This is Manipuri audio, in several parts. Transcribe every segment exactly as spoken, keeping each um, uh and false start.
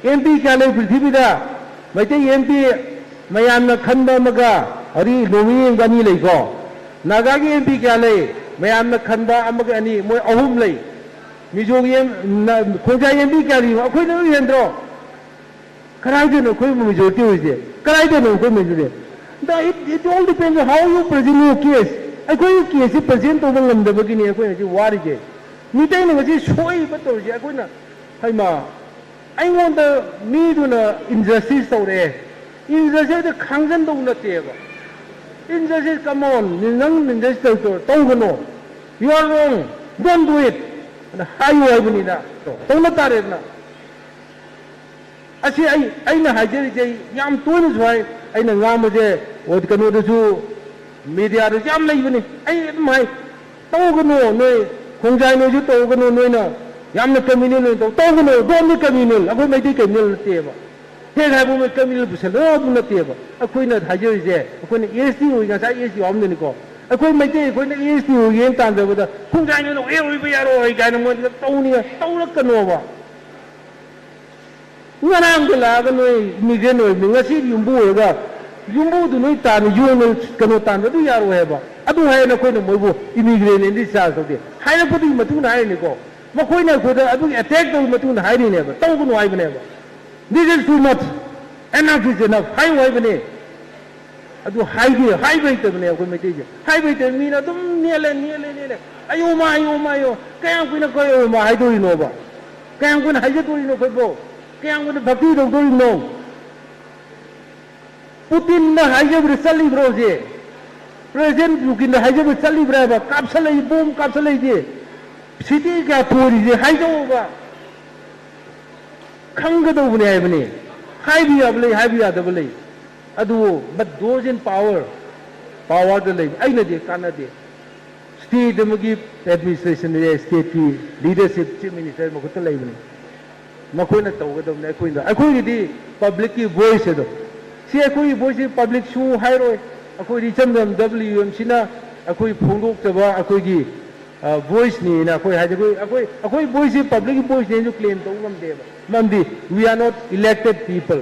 ꯑꯦꯝ ꯄꯤ ꯀꯌꯥ ꯂꯩ ꯄ꯭ꯔꯤꯊꯤꯕꯤꯗ? ꯃꯩꯇꯩ ꯑꯦꯝ ꯄꯤ ꯃꯌꯥꯝꯅ ꯈꯟꯕ ꯑꯃꯒ ꯍꯧꯖꯤꯛ ꯅꯣꯡꯃꯩ ꯌꯦꯡꯕ ꯑꯅꯤ ꯂꯩꯀꯣ꯫ ꯅꯥꯒꯥꯒꯤ ꯑꯦꯝ ꯄꯤ ꯀꯌꯥ ꯂꯩ? ꯃꯌꯥꯝꯅ ꯈꯟꯕ ꯑꯃꯒ ꯑꯅꯤ, ꯃꯣꯏ ꯑꯍꯨꯝ ꯂꯩ꯫ ꯃꯤꯖꯣꯒꯤ ꯑꯦꯝ-, ꯅ-, ꯈꯣꯡꯖꯥꯏ ꯑꯦꯝ ꯄꯤ ꯀꯌꯥ ꯂꯩ? ꯑꯩꯈꯣꯏꯅ ꯂꯣꯏ ꯍꯦꯟꯗ꯭ꯔꯣ? ꯀꯗꯥꯏꯗꯅꯣ ꯑꯩꯈꯣꯏ ꯃꯦꯖꯣꯔꯤꯇꯤ ꯑꯣꯏꯁꯦ? ꯀꯗꯥꯏꯗꯅꯣ ꯑꯩꯈꯣꯏ majority? The, it, it all depends on how you present your case. ꯑꯩꯈꯣꯏꯒꯤ ꯀꯦꯁꯁꯤ ꯄ꯭ꯔꯖꯦꯟ ꯇꯧꯕ ꯉꯝꯗꯕꯒꯤꯅꯤ ꯑꯩꯈꯣꯏꯅ ꯍꯧꯖꯤꯛ ꯋꯥꯔꯤꯁꯦ꯫ ꯃꯤꯇꯩꯅ ꯉꯁꯤ ꯁꯣꯛꯏꯕ ꯇꯧꯔꯤꯁꯦ ꯑꯩꯈꯣꯏꯅ, ꯍꯩꯃꯥ, ꯑꯩꯉꯣꯟꯗ ꯃꯤꯗꯨꯅ ꯏꯟꯖꯁꯇꯤꯁ ꯇꯧꯔꯛꯑꯦ꯫ ꯏꯟꯖꯁꯇꯤꯁꯇ ꯈꯥꯡꯖꯟꯗꯧ ꯅꯠꯇꯦꯕ꯫ ꯏꯟꯖꯁꯇꯤꯁ, come on, ꯅꯪ ꯏꯟꯖꯁꯇꯤꯁ ꯇꯧ-, ꯇꯧꯒꯅꯣ꯫ You are wrong. Don't do it. ꯑꯗ ꯍꯥꯏꯌꯨ ꯍꯥꯏꯕꯅꯤꯅ꯫ ꯇꯧꯅ ꯇꯥꯔꯦꯗꯅ꯫ ꯑꯁꯤ ꯑꯩ, ꯑꯩꯅ ꯍꯥꯏꯖꯔꯤꯁꯦ ꯑꯩ ꯌꯥꯝ ꯇꯣꯏꯅꯁꯨ ꯍꯥꯏ, ꯑꯩꯅ ꯉꯥꯡꯕꯁꯦ ꯑꯣ ꯀꯩꯅꯣꯗꯁꯨ, ꯃꯦꯗꯤꯌꯥꯗꯁꯨ ꯌꯥꯝ ꯂꯩꯕꯅꯤ꯫ ꯑꯩ ꯑꯗꯨꯝ ꯍꯥꯏ, "ꯇꯧꯒꯅꯨ, ꯅꯣꯏ ꯈꯣꯡꯖꯥꯏ ꯅꯣꯏꯁꯨ ꯇꯧꯒꯅꯨ, ꯅꯣꯏꯅ ꯌꯥꯝꯅ ꯀꯝꯃ꯭ꯌꯨꯅꯦꯜ ꯑꯣꯏꯅ ꯇꯧ-, ꯇꯧꯒꯅꯨ, don't be communal, ꯑꯩꯈꯣꯏ ꯃꯩꯇꯩ ꯀꯝꯃ꯭ꯌꯨꯅꯦꯜ ꯅꯠꯇꯦꯕ꯫ ꯍꯦꯛ ꯍꯥꯏꯕ ꯃꯣꯏ ꯀꯝꯃ꯭ꯌꯨꯅꯦꯜ ꯄꯨꯁꯜꯂꯣ ꯑꯗꯨ ꯅꯠꯇꯦꯕ꯫ ꯑꯩꯈꯣꯏꯅ ꯍꯥꯏꯖꯔꯤꯁꯦ, ꯑꯩꯈꯣꯏꯅ ꯑꯦꯁ ꯇꯤ ꯑꯣꯏ, ꯉꯁꯥꯏ ꯑꯦꯁ ꯇꯤ ꯌꯥꯎꯔꯝꯗꯣꯏꯅꯤꯀꯣ꯫ ꯑꯩꯈꯣꯏ ꯃꯩꯇꯩ, ꯑꯩꯈꯣꯏꯅ ꯑꯦꯁ ꯇꯤ ꯑꯣꯏꯒꯦꯅ ꯇꯥꯟꯖꯕꯗ ꯈꯣꯡꯖꯥꯏ ꯅꯣꯏꯅ ꯑꯦ ꯑꯣꯏꯕ ꯌꯥꯔꯣꯏ ꯀꯥꯏꯅ ꯃꯣꯏꯗ ꯇꯧꯅꯤ, ꯇꯧꯔꯛꯀꯅꯣꯕ꯫ ꯉꯔꯥꯡꯗ ꯂꯥꯛꯑꯒ ꯅꯣꯏ ꯏꯃꯤꯒ꯭ꯔꯦꯟ ꯑꯣꯏꯕꯅꯤ, ꯉꯁꯤꯗꯤ ꯌꯨꯝꯕꯨ ꯑꯣꯏꯔꯒ ꯌꯨꯝꯕꯨꯗꯨ ꯅꯣꯏ ꯇꯥꯟꯅ ꯌꯣꯟꯅ ꯀꯩꯅꯣ ꯇꯥꯟꯕꯗꯨ ꯌꯥꯔꯣꯏ ꯍꯥꯏꯕ꯫ ꯑꯗꯨ ꯍꯥꯏꯌꯦꯅ ꯑꯩꯈꯣꯏꯅ ꯃꯣꯏꯕꯨ ꯏꯃꯤꯒ꯭ꯔꯦꯟ ꯑꯦꯟ ꯗꯤꯁꯆꯥꯔꯖ ꯇꯧꯗꯦ꯫ ꯍꯥꯏꯔꯛꯄꯗꯨꯒꯤ ꯃꯇꯨꯡꯗ ꯍꯥꯏꯔꯤꯅꯤꯀꯣ꯫ ꯃꯈꯣꯏꯅ ꯑꯩꯈꯣꯏꯗ ꯑꯗꯨꯒꯤ ꯑꯦꯇꯦꯛ ꯇꯧꯕꯒꯤ ꯃꯇꯨꯡꯗ ꯍꯥꯏꯔꯤꯅꯦꯕ, ꯇꯧꯒꯅꯨ ꯍꯥꯏꯕꯅꯦꯕ꯫ This is too much. Enough is enough. ꯍꯥꯏꯌꯨ ꯍꯥꯏꯕꯅꯦ꯫ ꯑꯗꯨ ꯍꯥꯏꯗꯦ, ꯍꯥꯏꯕ ꯍꯩꯇꯕꯅꯦ ꯑꯩꯈꯣꯏ ꯃꯩꯇꯩꯁꯦ꯫ ꯍꯥꯏꯕ ꯍꯩꯇꯕ ꯃꯤꯅ ꯑꯗꯨꯝ ꯅꯦꯜꯂꯦ, ꯅꯦꯜꯂꯦ, ꯅꯦꯜꯂꯦ꯫ ꯑꯌꯣ ꯃꯥ, ꯑꯌꯣ ꯃꯥ, ꯑꯌꯣ꯫ ꯀꯌꯥꯝ ꯀꯨꯏꯅ ꯑꯩꯈꯣꯏ ꯑꯌꯣ ꯃꯥ ꯍꯥꯏꯗꯣꯔꯤꯅꯣꯕ? ꯀꯌꯥꯝ ꯀꯨꯏꯅ ꯍꯥꯏꯖꯗꯣꯔꯤꯅꯣ ꯑꯩꯈꯣꯏꯕꯣ? ꯀꯌꯥꯝ ꯀꯨꯏꯅ ꯚꯛꯇꯤ ꯇꯧꯗꯣꯔꯤꯅꯣ? ꯄꯨꯇꯤꯟꯅ ꯍꯥꯏꯖꯕꯗ ꯆꯠꯂꯤꯕ꯭ꯔꯣ ꯍꯧꯖꯤꯛ? ꯄ꯭ꯔꯦꯁꯤꯗꯦꯟ ꯄꯨꯇꯤꯟꯅ ꯍꯥꯏꯖꯕꯗ ꯆꯠꯂꯤꯕ꯭ꯔꯥ ꯍꯥꯏꯕ? ꯀꯥꯞꯁꯜꯂꯛꯏ, ꯕꯣꯝ ꯀꯥꯞꯁꯜꯂꯛꯏꯁꯦ꯫ ꯁꯤꯇꯤ ꯀꯌꯥ ꯊꯣꯔꯤꯁꯦ ꯍꯥꯏꯗꯣꯛꯑꯣꯕ꯫ ꯈꯪꯒꯗꯧꯕꯅꯦ ꯍꯥꯏꯕꯅꯦ꯫ ꯍꯥꯏꯕ ꯌꯥꯕ ꯂꯩ, ꯍꯥꯏꯕ ꯌꯥꯗꯕ ꯂꯩ꯫ ꯑꯗꯨꯕꯨ, but those in power, ꯄꯥꯋꯔꯗ ꯂꯩꯕ, ꯑꯩꯅꯗꯤ ꯀꯥꯟꯅꯗꯦ꯫ ꯁ꯭ꯇꯦꯠ ꯑꯃꯒꯤ ꯑꯦꯗꯃꯤꯅꯤꯁꯇ꯭ꯔꯦꯁꯟꯁꯦ ꯁ꯭ꯇꯦꯠꯀꯤ ꯂꯤꯗꯔꯁꯤꯞ, ꯆꯤꯐ ꯃꯤꯅꯤꯁꯇꯔ ꯃꯈꯨꯠꯇ ꯂꯩꯕꯅꯤ꯫ ꯃꯈꯣꯏꯅ ꯇꯧꯒꯗꯕꯅꯤ꯫ ꯑꯩꯈꯣꯏꯅ, ꯑꯩꯈꯣꯏꯒꯤꯗꯤ ꯄꯕ꯭ꯂꯤꯛꯀꯤ ꯚꯣꯏꯁ ꯑꯗꯣ, ꯁꯤ ꯑꯩꯈꯣꯏꯒꯤ ꯚꯣꯏꯁꯁꯤ ꯄꯕ꯭ꯂꯤꯛꯁꯨ ꯍꯥꯏꯔꯣꯏ꯫ ꯑꯩꯈꯣꯏꯗꯤ ꯏꯆꯝ ꯆꯝ ꯗꯕ꯭ꯂꯤꯌꯨ ꯑꯦꯝ ꯁꯤꯅ ꯑꯩꯈꯣꯏ ꯐꯣꯡꯗꯣꯛꯆꯕ ꯑꯩꯈꯣꯏꯒꯤ ꯚꯣꯏꯁꯅꯤꯅ ꯑꯩꯈꯣꯏ ꯍꯥꯏꯗꯤ ꯑꯩꯈꯣꯏ ꯑꯩꯈꯣꯏ ꯑꯩꯈꯣꯏ ꯚꯣꯏꯁꯁꯤ ꯄꯕ꯭ꯂꯤꯛꯀꯤ ꯚꯣꯏꯁꯅꯦꯅꯁꯨ ꯀ꯭ꯂꯦꯝ ꯇꯧꯕ ꯉꯝꯗꯦꯕ꯫ ꯃꯔꯝꯗꯤ we are not elected people,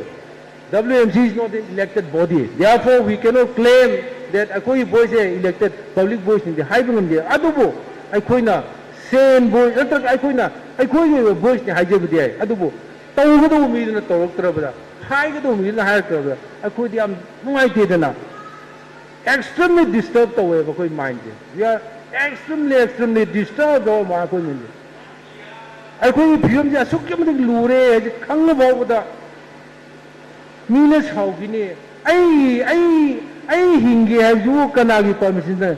W M C is not an elected body, therefore we cannot claim that ꯑꯩꯈꯣꯏꯒꯤ ꯚꯣꯏꯁꯁꯦ ꯏꯂꯦꯛꯇꯦꯠ ꯄꯕ꯭ꯂꯤꯛ ꯚꯣꯏꯁꯅꯤꯗꯤ ꯍꯥꯏꯕ ꯉꯝꯗꯦ꯫ ꯑꯗꯨꯕꯨ ꯑꯩꯈꯣꯏꯅ ꯁꯦꯟ ꯚꯣꯏꯁ ꯅꯠꯇ꯭ꯔꯒ ꯑꯩꯈꯣꯏꯅ ꯑꯩꯈꯣꯏꯒꯤ ꯑꯣꯏꯕ ꯚꯣꯏꯁꯅꯤ ꯍꯥꯏꯖꯕꯗꯤ ꯌꯥꯏ꯫ ꯑꯗꯨꯕꯨ ꯇꯧꯒꯗꯧꯕ ꯃꯤꯗꯨꯅ ꯇꯧꯔꯛꯇ꯭ꯔꯕꯗ, ꯍꯥꯏꯒꯗꯧꯕ ꯃꯤꯗꯨꯅ ꯍꯥꯏꯔꯛꯇ꯭ꯔꯕꯗ ꯑꯩꯈꯣꯏꯗꯤ ꯌꯥꯝ ꯅꯨꯡꯉꯥꯏꯇꯦꯗꯅ꯫ Extremely disturb ꯇꯧꯋꯦꯕ ꯑꯩꯈꯣꯏ ꯃꯥꯏꯟꯁꯦ꯫ We are extremely extremely disturbed ꯑꯣꯏꯕ ꯑꯩꯈꯣꯏ ꯃꯤꯟꯁꯦ꯫ ꯑꯩꯈꯣꯏꯒꯤ ꯐꯤꯕꯝꯁꯦ ꯑꯁꯨꯛꯀꯤ ꯃꯇꯤꯛ ꯂꯨꯔꯦ ꯍꯥꯏꯁꯦ ꯈꯪꯉ ꯐꯥꯎꯕꯗ ꯃꯤꯅ ꯁꯥꯎꯈꯤꯅꯤ꯫ ꯑꯩ ꯑꯩ ꯑꯩ ꯍꯤꯡꯒꯦ ꯍꯥꯏꯕꯁꯤꯕꯨ ꯀꯅꯥꯒꯤ ꯄꯥꯔꯃꯤꯁꯟꯗ?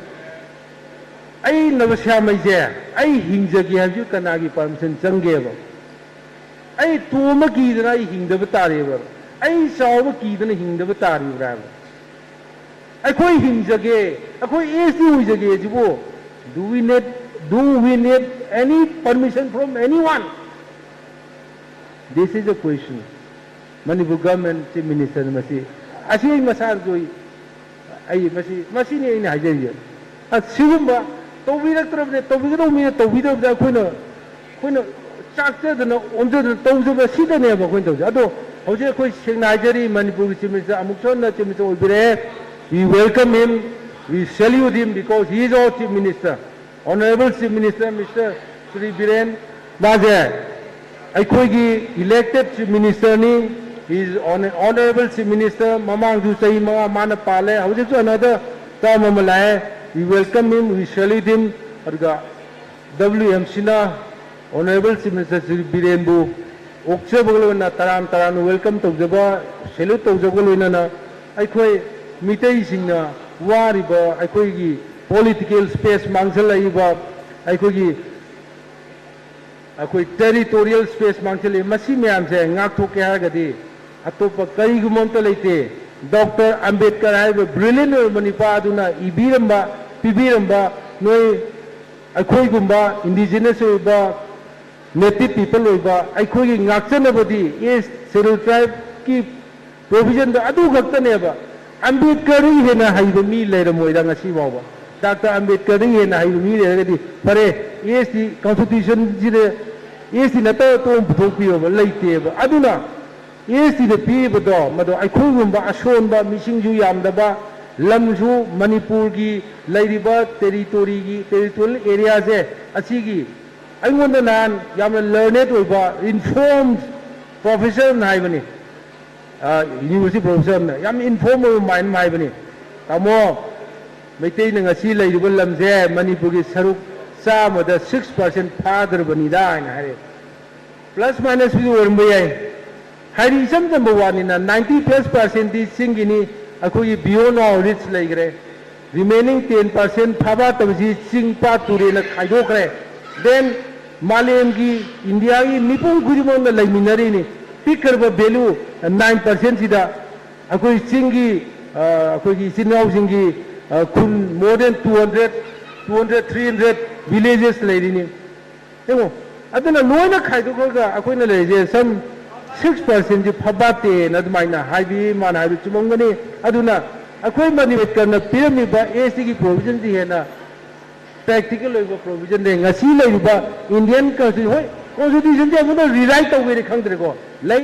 ꯑꯩ ꯅꯕꯁ꯭ꯌꯥꯃꯩꯁꯦ, ꯑꯩ ꯍꯤꯡꯖꯒꯦ ꯍꯥꯏꯕꯁꯤ ꯀꯅꯥꯒꯤ ꯄꯥꯔꯃꯤꯁꯟ ꯆꯪꯒꯦꯕ? ꯑꯩ ꯇꯣꯝꯕ ꯀꯤꯗꯅ ꯑꯩ ꯍꯤꯡꯗꯕ ꯇꯥꯔꯤꯕ꯭ꯔꯥ? ꯑꯩ ꯆꯥꯎꯕ ꯀꯤꯗꯅ ꯍꯤꯡꯗꯕ ꯇꯥꯔꯤꯕ꯭ꯔꯥ ꯍꯥꯏꯕ? ꯑꯩꯈꯣꯏ ꯍꯤꯡꯖꯒꯦ, ꯑꯩꯈꯣꯏ S T ꯑꯣꯏꯖꯒꯦ ꯁꯤꯕꯨ, do we need, do we need any permission from anyone? This is a question. Manipur government chief ꯃꯤꯅꯤꯁꯇꯔꯅ ꯃꯁꯤ, ꯑꯁꯤ ꯑꯩ ꯃꯁꯥꯗꯁꯨ ꯑꯩ, ꯑꯩ ꯃꯁꯤ, ꯃꯁꯤꯅꯤ ꯑꯩꯅ ꯍꯥꯏꯖꯔꯤꯁꯦ꯫ ꯑ, ꯁꯤꯒꯨꯝꯕ ꯇꯧꯕꯤꯔꯛꯇ꯭ꯔꯕꯅꯦ, ꯇꯧꯕꯤꯒꯗꯧꯕ ꯃꯤꯅ ꯇꯧꯕꯤꯗꯕꯗ ꯑꯩꯈꯣꯏꯅ, ꯑꯩꯈꯣꯏꯅ ꯆꯥꯛꯆꯗꯅ ꯑꯣꯝꯖꯗꯅ ꯇꯧꯖꯕ ꯁꯤꯗꯅꯦꯕ ꯑꯩꯈꯣꯏꯅ ꯇꯧꯖꯩ꯫ ꯑꯗꯣ ꯍꯧꯖꯤꯛ ꯑꯩꯈꯣꯏ ꯁꯦꯡꯅ ꯍꯥꯏꯖꯔꯤ, ꯃꯅꯤꯄꯨꯔꯒꯤ ꯆꯤꯐ ꯃꯤꯅꯤꯁꯇꯔ ꯑꯃꯨꯛꯁꯨ ꯍꯟꯅ ꯆꯤꯐ ꯃꯤꯅꯤꯁꯇꯔ ꯑꯣꯏꯕꯤꯔꯛꯑꯦ꯫ We welcome him, we salute him because he is our chief minister. Honorable Chief Minister, Mister Shri Biren, ꯃꯥꯁꯦ ꯑꯩꯈꯣꯏꯒꯤ elected Chief Ministerꯅꯤ꯫ He is hon-, Honorable Chief Minister, ꯃꯃꯥꯡꯁꯨ ꯆꯍꯤ ꯃꯉꯥ ꯃꯥꯅ ꯄꯥꯜꯂꯦ, ꯍꯧꯖꯤꯛꯁꯨ another term ꯑꯃ ꯂꯥꯛꯑꯦ꯫ We welcome him, we salute him. ꯑꯗꯨꯒ W M Cꯅ Honorable Chief Minister Shri ꯕꯤꯔꯦꯟꯕꯨ ꯑꯣꯛꯆꯕꯒ ꯂꯣꯏꯅꯅ ꯇꯔꯥꯝ ꯇꯔꯥꯝꯅ welcome ꯇꯧꯖꯕ, salute ꯇꯧꯖꯕꯒ ꯂꯣꯏꯅꯅ ꯑꯩꯈꯣꯏ ꯃꯤꯇꯩꯁꯤꯡꯅ ꯋꯥꯔꯤꯕ ꯑꯩꯈꯣꯏꯒꯤ political space ꯃꯥꯡꯁꯤꯜꯂꯛꯏꯕ, ꯑꯩꯈꯣꯏꯒꯤ, ꯑꯩꯈꯣꯏ territorial space ꯃꯥꯡꯁꯤꯜꯂꯛꯏ, ꯃꯁꯤ ꯃꯌꯥꯝꯁꯦ ꯉꯥꯛꯊꯣꯛꯀꯦ ꯍꯥꯏꯔꯒꯗꯤ ꯑꯇꯣꯞꯄ ꯀꯔꯤꯒꯨꯝꯕ ꯑꯝꯇ ꯂꯩꯇꯦ꯫ ꯗꯣꯛꯇꯔ ꯑꯝꯕꯦꯗꯀꯔ ꯍꯥꯏꯔꯤꯕ brilliant ꯑꯣꯏꯕ ꯅꯨꯄꯥ ꯑꯗꯨꯅ ꯏꯕꯤꯔꯝꯕ, ꯄꯤꯕꯤꯔꯝꯕ, ꯅꯣꯏ ꯑꯩꯈꯣꯏꯒꯨꯝꯕ indigenous ꯑꯣꯏꯕ, native people ꯑꯣꯏꯕ ꯑꯩꯈꯣꯏꯒꯤ ꯉꯥꯛꯆꯅꯕꯗꯤ Scheduled Tribeꯀꯤ provisionꯗ ꯑꯗꯨ ꯈꯛꯇꯅꯦꯕ꯫ ꯑꯝꯕꯦꯗꯀꯔꯗꯒꯤ ꯍꯦꯟꯅ ꯍꯩꯕ ꯃꯤ ꯂꯩꯔꯝꯃꯣꯏꯗ ꯉꯁꯤ ꯐꯥꯎꯕ꯫ ꯗꯥꯛꯇꯔ ꯑꯝꯕꯦꯗꯀꯔꯗꯒꯤ ꯍꯦꯟꯅ ꯍꯩꯕ ꯃꯤ ꯂꯩꯔꯒꯗꯤ ꯐꯔꯦ, ꯑꯦꯁ ꯇꯤ ꯀꯟꯁꯇꯤꯇ꯭ꯌꯨꯁꯟꯁꯤꯗ ꯑꯦꯁ ꯇꯤꯅ ꯑꯇꯣꯞ ꯑꯇꯣꯞꯄ ꯄꯨꯊꯣꯛꯄꯤꯌꯣꯕ, ꯂꯩꯇꯦꯕ꯫ ꯑꯗꯨꯅ ꯑꯦꯁ ꯇꯤꯅ ꯄꯤꯔꯤꯕꯗꯣ ꯃꯗꯣ ꯑꯩꯈꯣꯏꯒꯨꯝꯕ ꯑꯁꯣꯟꯕ, ꯃꯤꯁꯤꯡꯁꯨ ꯌꯥꯝꯗꯕ, ꯂꯝꯁꯨ ꯃꯅꯤꯄꯨꯔꯒꯤ ꯂꯩꯔꯤꯕ ꯇꯦꯔꯤꯇꯣꯔꯤꯒꯤ, ꯇꯦꯔꯤꯇꯣꯔꯤꯌꯦꯜ ꯑꯦꯔꯤꯌꯥꯁꯦ ꯑꯁꯤꯒꯤ, ꯑꯩꯉꯣꯟꯗ ꯅꯍꯥꯟ ꯌꯥꯝꯅ ꯂꯔꯅꯦꯠ ꯑꯣꯏꯕ ꯏꯟꯐꯣꯔꯝ ꯄ꯭ꯔꯣꯐꯦꯁꯔ ꯑꯃꯅ ꯍꯥꯏꯕꯅꯤ, ꯌꯨꯅꯤꯚꯔꯁꯤꯇꯤ ꯄ꯭ꯔꯣꯐꯦꯁꯔ ꯑꯃꯅ ꯌꯥꯝ ꯏꯟꯐꯣꯔꯝ ꯑꯣꯏꯕ ꯃꯥꯏꯟ ꯑꯃ ꯍꯥꯏꯕꯅꯤ, "ꯇꯥꯃꯣ, ꯃꯩꯇꯩꯅ ꯉꯁꯤ ꯂꯩꯔꯤꯕ ꯂꯝꯁꯦ ꯃꯅꯤꯄꯨꯔꯒꯤ ꯁꯔꯨꯛ ꯆꯥꯝꯃꯗ ꯁꯤꯛꯁ ꯄꯥꯔꯁꯦꯟ ꯐꯥꯗ꯭ꯔꯕꯅꯤꯗ" ꯍꯥꯏꯅ ꯍꯥꯏꯔꯛꯑꯦ꯫ ꯄ꯭ꯂꯁ ꯃꯥꯏꯅꯁꯄꯨꯗꯤ ꯑꯣꯏꯔꯝꯕ ꯌꯥꯏ꯫ ꯍꯥꯏꯗꯤ ꯏꯆꯝ ꯆꯝꯕ ꯋꯥꯅꯤꯅ, ꯅꯥꯏꯟꯇꯤ ꯄ꯭ꯂꯁ ꯄꯥꯔꯁꯦꯟꯗꯤ ꯆꯤꯡꯒꯤꯅꯤ, ꯑꯩꯈꯣꯏꯒꯤ beyond our reach ꯂꯩꯈ꯭ꯔꯦ꯫ ꯔꯤꯃꯦꯅꯤꯡ ꯇꯦꯟ ꯄꯥꯔꯁꯦꯟ ꯐꯥꯕꯥꯠꯇꯕꯁꯤ ꯆꯤꯡ, ꯄꯥꯠ, ꯇꯨꯔꯦꯟꯅ ꯈꯥꯏꯗꯣꯛꯈ꯭ꯔꯦ꯫ ꯗꯦꯟ ꯃꯥꯂꯦꯝꯒꯤ, ꯏꯟꯗꯤꯌꯥꯒꯤ ꯃꯤꯄꯨꯝ ꯈꯨꯗꯤꯡꯃꯛꯅ ꯂꯩꯃꯤꯟꯅꯔꯤꯅꯤ꯫ ꯄꯤꯛꯈ꯭ꯔꯕ ꯚꯦꯂꯨ ꯅꯥꯏꯟ ꯄꯥꯔꯁꯦꯟꯁꯤꯗ ꯑꯩꯈꯣꯏ ꯆꯤꯡꯒꯤ, ꯑ, ꯑꯩꯈꯣꯏꯒꯤ ꯏꯆꯤꯟ ꯏꯅꯥꯎꯁꯤꯡꯒꯤ, ꯑ, ꯈꯨꯟ more than two hundred, two hundred, three hundred villages ꯂꯩꯔꯤꯅꯤ꯫ ꯌꯦꯡꯉꯣ, ꯑꯗꯨꯅ ꯂꯣꯏꯅ ꯈꯥꯏꯗꯣꯛꯈ꯭ꯔꯒ ꯑꯩꯈꯣꯏꯅ ꯂꯩꯔꯤꯁꯦ ꯁꯝ ꯁꯤꯛꯁ ꯄꯥꯔꯁꯦꯟꯁꯤ ꯐꯕꯥꯠꯇꯦꯅ ꯑꯗꯨꯃꯥꯏꯅ ꯍꯥꯏꯕꯤ, ꯃꯥꯅ ꯍꯥꯏꯕ ꯆꯨꯝꯃꯝꯒꯅꯤ꯫ ꯑꯗꯨꯅ ꯑꯩꯈꯣꯏ ꯃꯅꯤꯄꯨꯔꯅ ꯄꯤꯔꯝꯃꯤꯕ ꯑꯦꯁ ꯇꯤꯒꯤ ꯄ꯭ꯔꯣꯚꯤꯖꯟꯁꯤ ꯍꯦꯟꯅ ꯄ꯭ꯔꯦꯛꯇꯤꯀꯦꯜ ꯑꯣꯏꯕ ꯄ꯭ꯔꯣꯚꯤꯖꯟꯅꯦ꯫ ꯉꯁꯤ ꯂꯩꯔꯤꯕ ꯏꯟꯗꯤꯌꯟ ꯀꯟꯁꯇꯤꯇ꯭ꯌꯨꯁꯟ, ꯍꯣꯏ, ꯀꯣꯟꯁꯇꯤꯇ꯭ꯌꯨꯁꯟꯁꯦ ꯑꯃꯨꯛꯇ ꯔꯤꯔꯥꯏꯠ ꯇꯧꯒꯦꯗꯤ ꯈꯪꯗ꯭ꯔꯦꯀꯣ, ꯂꯩ